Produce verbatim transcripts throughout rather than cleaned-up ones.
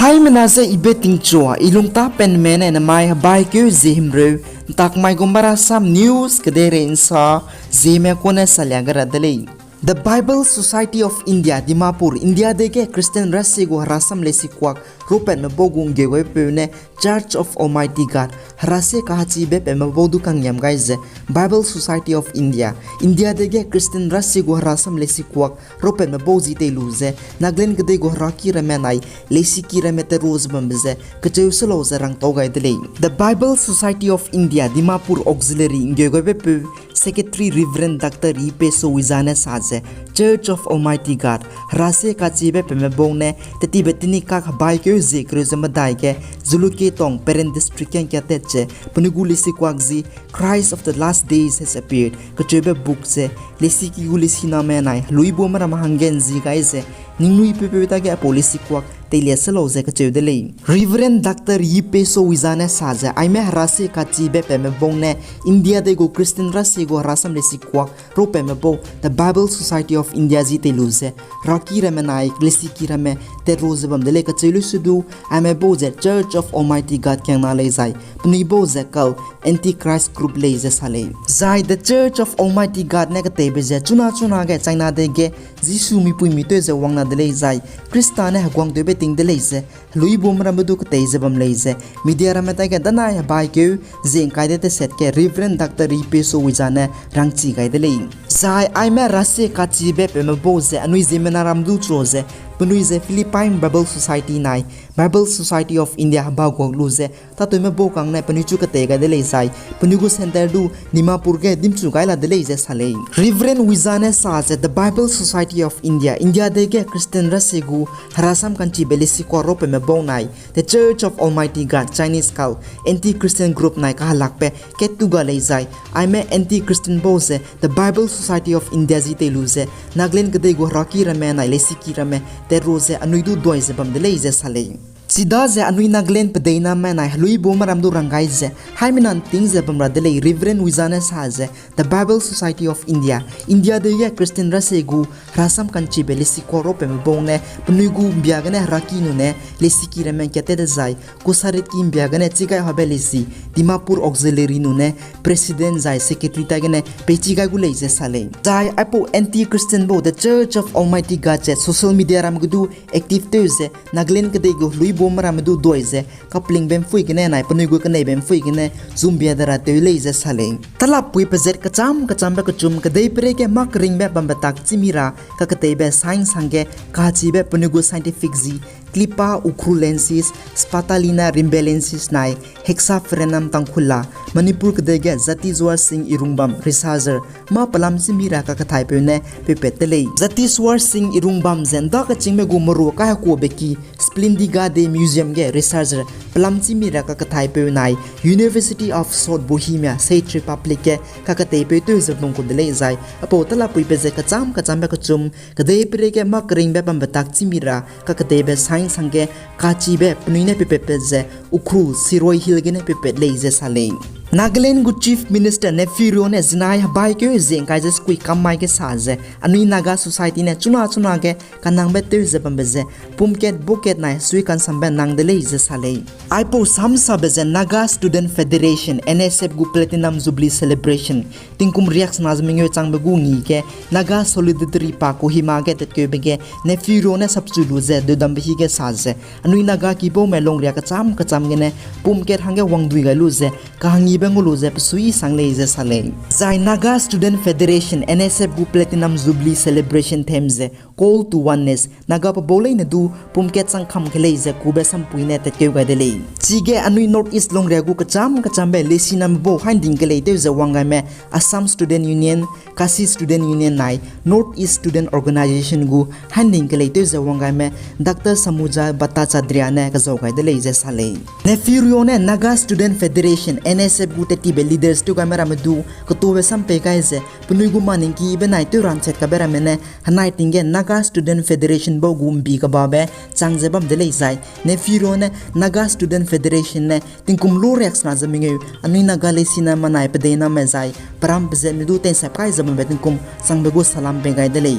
Aimena ze ibe tingchua, i lungtapenme ne nemai hebaikeu zie himreu, ntakmai gu Marasam News kedeirei nsa, zieme kune salia gai ra de lei. The Bible Society of India, Dimapur, India dei ge Christian rasie gu herasam leisikuak ropatme bau gu nggeu gaipeu ne Church of Almighty God, herasie kahachibe patme bau du kangiam gai ze, Bible Society of India, India dei ge Christian rasie gu herasam leisikuak ropatme bau zi tei lu ze, Nagaland kedei gu heraki ramme nai, leisiki ramme tero ze bambe ze, kacheu selau ze rangtau gai de lei. The Bible Society of India, Dimapur Auxiliary nggeu gaibepeu, Secretary Reverend Doctor Yipeso Wiza ne sa ze, Church of Almighty God, herasie kachibe patme bau ne, tetibe teni kak hebaikeu zie kereu ze medai ge, Jalukie Town, Peren District ge ngkiatat ze, penui gu leisikuak zi, Christ of the Last Days Has Appeared, kacheube book ze, leisiki gu leisiname nai, heluibume ramme hangge nzi gai ze, ningnui peupeu dage aipau leisikuak teilia selau ze kacheu de lei. Reverend Doctor Yipeso Wiza ne sa ze, aime herasie kachibe patme bau ne, India dei gu Christian rasie gu herasam leisikuak ropatme bau, The Bible Society of India zi tei lu ze, heraki ramme nai, leisiki ramme tero ze bam de lei kacheu lu se du, aime bau ze Church of Almighty God kiangna lei zai, penui bau ze kau Antichrist group lei ze sa lei. Zai The Church of Almighty God ne kateibe ze, chuna chuna ge China dei ge, Jisu mipuimi tew ze wangna de lei zai, Khrista ne heguangtewbe ting de lei ze, heluibume ramme du katei ze bam lei ze, media ramme taige danai hebaikeu, zie ngkai de teset ge Reverend Doctor Yipeso Wiza ne rangchi gai de lei. Zai aime rasie kachibe patme bau ze, anui ziemmena ram du chu ze, penui ze Philippine Bible Society nai, Bible Society of India heba guak lu ze, tatewme bau kang ne penui chu katei gai de lei zai, penui gu center du Dimapur ge dimchu gai la de lei ze sa lei. Reverend Wiza ne sa ze The Bible Society of India, India dei ge Christian rasie gu herasam kanchibe leisikuak ropatme bau nai, The Church of Almighty God, Chinese kau, anti-Christian group nai kahelakbe kat tu ga lei zai, aime anti-Christian bau ze The Bible Society of India zi tei lu ze, Nagaland kedei gu heraki ramme nai leisiki ramme tero ze anui du duai ze bam de lei ze sa lei. Chidaze anui Nagaland pedeiname nai heluibume ram du rang gai ze, haimena nting ze bam ra de lei. Reverend Wiza ne sa ze, The Bible Society of India, India dei ge Christian rasie gu herasam kanchibe leisikuak ropatme bau ne, penui gu mbia gene heraki nune, leisiki ramme ngkiatat dezai, kusaritki mbia gene chigai habe leisi, Dimapur Auxiliary nune, President zai Secretary taigene peichi gai gu lei ze sa lei. Zai aipau anti-Christian bau The Church of Almighty God ze social media ram ge du active tew ze, Nagaland kedei gu heluibume ramme du duai ze, kapelingbe mpui gene nai penui gu keneibe mpui gene zumbia de ra tew lei ze sa lei. Talapui pezat kecham kechambe kechum kedeiperei ge mâ keringbe bambe tak chîmi ra kaketeibe science hangge kachibe penui gu scientific zi, Clipper uchrulensis, Spatulina rimbelensis nai, Hexapteranum tangkhula, Manipur kedei ge Jatish Singh Irungbam researcher, mâ pelam chîmi ra kakethaipeu ne peupat de lei. Jatish Singh Irungbam ze nda kechîngme gu merua kahekuabe ki, Splendide Museum ge researcher, pelam chîmi ra kakethaipeu nai, University of South Bohemia, Czech Republic ge kaketeipeu tew ze bam ku de lei zai, aipau talapui pezat kecham kechambe kechum, kedeiperei ge mâ keringbe bambe tak chîmi ra kaketeibe science hangge kachibe penui ne peupatpat ze Ukhrul, Shirui Hill gene peupat lei ze sa lei. Nagaland gu Chief Minister Neiphiu Rio ne zinai hebaikeu zie ngkai ze sekui kam mai ge sa ze, anui Naga society ne chuna chuna ge kanangbe tew ze bambe ze, pumkat bukat nai sui kansambe nang de lei ze sa lei. Aipau samsabe ze Naga Student Federation, N S F gu Platinum Jubilee Celebration, tingkum riaksena ze mengeu changbe gu ngi ge, Naga Solidarity Park Kohima ge tatkeube ge, Neiphiu Rio ne sapchu lu ze deudambe hi ge sa ze, anui Naga kibaume lungria kecham kecham gene, pumkat hangge wangdui gai lu ze, kahangibe ngu lu ze pesui sang lei ze sa lei. Zai Naga Student Federation, N S F gu Platinum Jubilee Celebration theme ze, Call to Oneness, Naga pebau leine du, pumkat changkam ke lei ze kube sampui ne tatkeu gai de lei. Chige anui North East lungria gu kecham kechambe leisiname bau hainding ke lei tew ze wanggaime, Assam Student Union, Khasi Student Union nai, North East Student Organization gu hainding ke lei tew ze wanggaime, Doctor Samuja Bhattacharya ne kezau gai de lei ze sa lei. Neiphiu Rio ne Naga Student Federation, N S F gu tetibe leaders tewgaime ramme du, ketube sam pei gai ze, penui gu maningkibe nai tew ranchat kabe ramme ne, henai ting ge Naga Student Federation bau gu mbi kebabe, chang ze bam de lei zai, Neiphiu Rio ne Naga Student Federation ne, tingkum lu riaksena ze mengeu, anui Naga leisiname nai pedeiname zai, peram pezatme du tensap kai ze bambe tingkum, changbe gu salam pei gai de lei.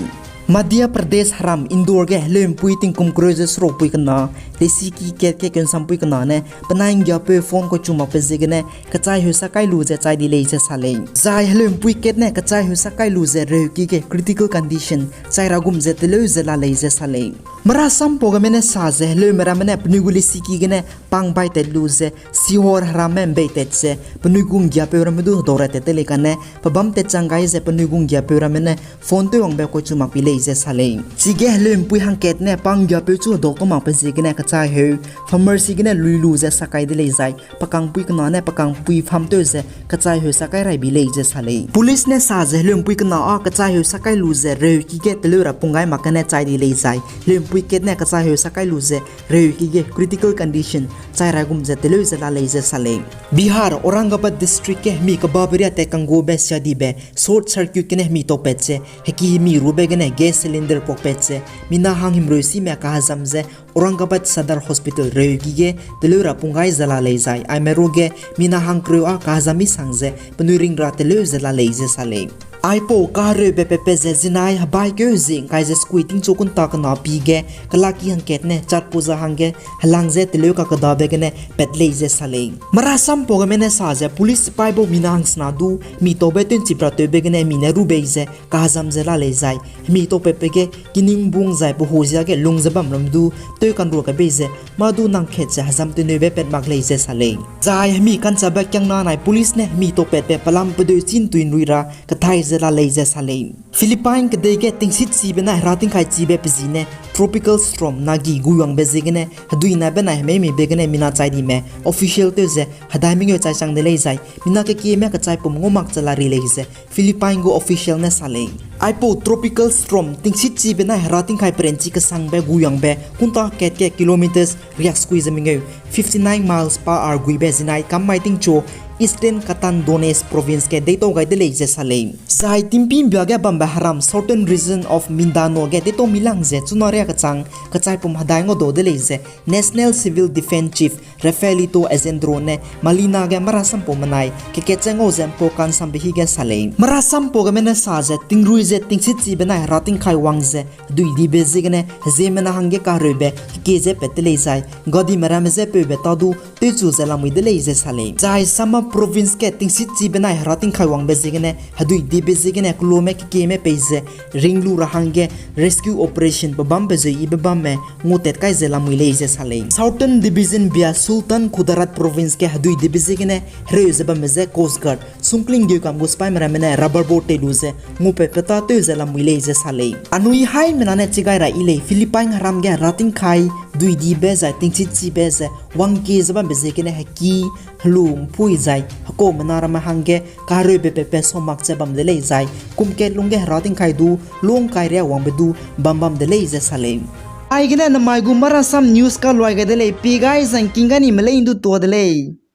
Madhya Pradesh heram Indore ge heleu'mpui tingkum kereu ze serukpui kena, lesiki kat ge keu'nsampui kena ne penai ’nggiapeu phone kau chu makbe ziegene kechai heu sa kai lu ze chai di lei ze sa lei. Zai heleu'mpui kat ne kechai heu sa kai lu ze reuki ge critical condition chai ra gum ze teleu ze la lei ze sa lei. Marasampau geme ne sa ze heleume ramme ne penui gu lesiki gene pang bai tat lu ze Sihor heramme ’mbei tat ze penui gu ’nggiapeu ramme du hedau ra tat te lei kane, pebâm tat chang gai ze penui gu ’nggiapeu ramme ne phone tewwangbe kau chu mak bi lei ze sa lei. Chige heleu'mpui hangkat ne pa ’nggiapeu chu hedau kau makbe ziegene kechai heu pharmacy gene lui lu ze sa kai de lei zai, pe kangpui kena ne pe kangpui pham tew ze kechai heu sa kai rai bi lei ze sa lei. Police ne sa ze heleu'mpui kena â kechai heu sa kai lu ze reuki ge teleu ra pung gai mak gene chai di lei zai, heleu'mpui kat ne kechai heu sa kai lu ze reuki ge critical condition chai ra gum ze teleu ze la lei ze sa lei. Bihar, Aurangabad District ge hemi kebabe riâ tat kanggube siadibe short circuit gene hemi taupat ze heki hemi rube gene gas cylinder kuakpat ze mina hang himreu sime kahezam ze Aurangabad Sadar Hospital reuki ge teleu ra pung gai ze la lei zai, aime ruge mina hang kereu â kahezam misang ze penui ring ra teleu ze la lei ze sa lei. Aipau kahereube pepe ze zinai hebaikeu zi ’ngkai ze sukui tingchu kunta kena pi ge kelaki hangkat ne Chatpuja hangge helang ze teleu kakedabe gene pat lei ze sa lei. Marasampau geme ne sa ze police sipai bau mina hangsena du hemi taube tew ’nchip ra tewbe gene hemi ne rubei ze kahezam ze la lei zai, hemi taupatbe ge kiningbung zai pehozia ge lung ze bam ram du tew kanrua kebei ze mâ du nang kat ze hezam teneube pat mak lei ze sa lei. Zai hemi kanchabe kiangna nai police ne hemi taupatbe pelam pedeu chî ’ntui ’nrui ra kethai ze la lei ze sa lei. Philippine kedei ge tingsit chibe nai heratingkai chibe pe zi ne tropical storm Nagi guiwangbe ziegene hedui nai benai hemeimibe gene mina chai dime official tew ze hedai mengeu chai chang de lei zai, mina kekieme kechaipum ngau mak ze la ri lei ze Philippine gu official ne sa lei. Aipau tropical storm tingsit chibe nai heratingkai perenchi kesangbe guiwangbe kunta kat ge kilometers riak sukui ze mengeu, fifty nine miles per hour guibe zinai kam mai tingchu Eastern Catanduanes Province ge deitau gai de lei ze sa lei. Zai tingpî ’mbia ge bambe heram Southern Region of Mindanao ge deitau milang ze chuna riâ kechang kechaipum hedai ngau dau de lei ze National Civil Defense Chief Rafaelito Alejandro ne Manila ge marasampau menai kekat ze ngau ze ’mpau ka'nsambe hi ge sa lei. Marasampau geme ne sa ze tingrui ze tingsit chibe nai heratingkai wang ze hedui dibe ziegene heziemena hangge kahereube kekie ze pat de lei zai, gadime ramme je peube ta du tewchu ze lamui de lei ze sa lei. Zai Samar Province ge tingsit chibe nai heratingkai wangbe ziegene hedui dibe ziegene keluame kekieme pei ze ring lu ra hangge rescue operation pebâm pezeu yibe bamme ngutat kai ze lamui lei ze sa lei. Southern Division bia Sultan Kudarat Province ge hedui dibe ziegene hereu ze bambe je Coast Guard sungkling geukam gu sipaime ramme ne rubber boat tei lu ze ngupat pe tâtew ze lamui lei ze sa lei. Anui haimena ne chigai ra yi lei, Philippine heram ge heratingkai dui dibe zai tingsit chibe ze wangkie ze bambe ziegene heki, helu, ’mpui zai hekau mena ramme hangge kahereube pepe sau mak ze bam de lei zai, kum kat lungge heratingkai du lungkai riâ wangbe du bam bam de lei ze sa lei. Aigene namai gu marasam news kaluai gai de lei, pie gai zangking ga nime lei ’ndu tuâ de lei.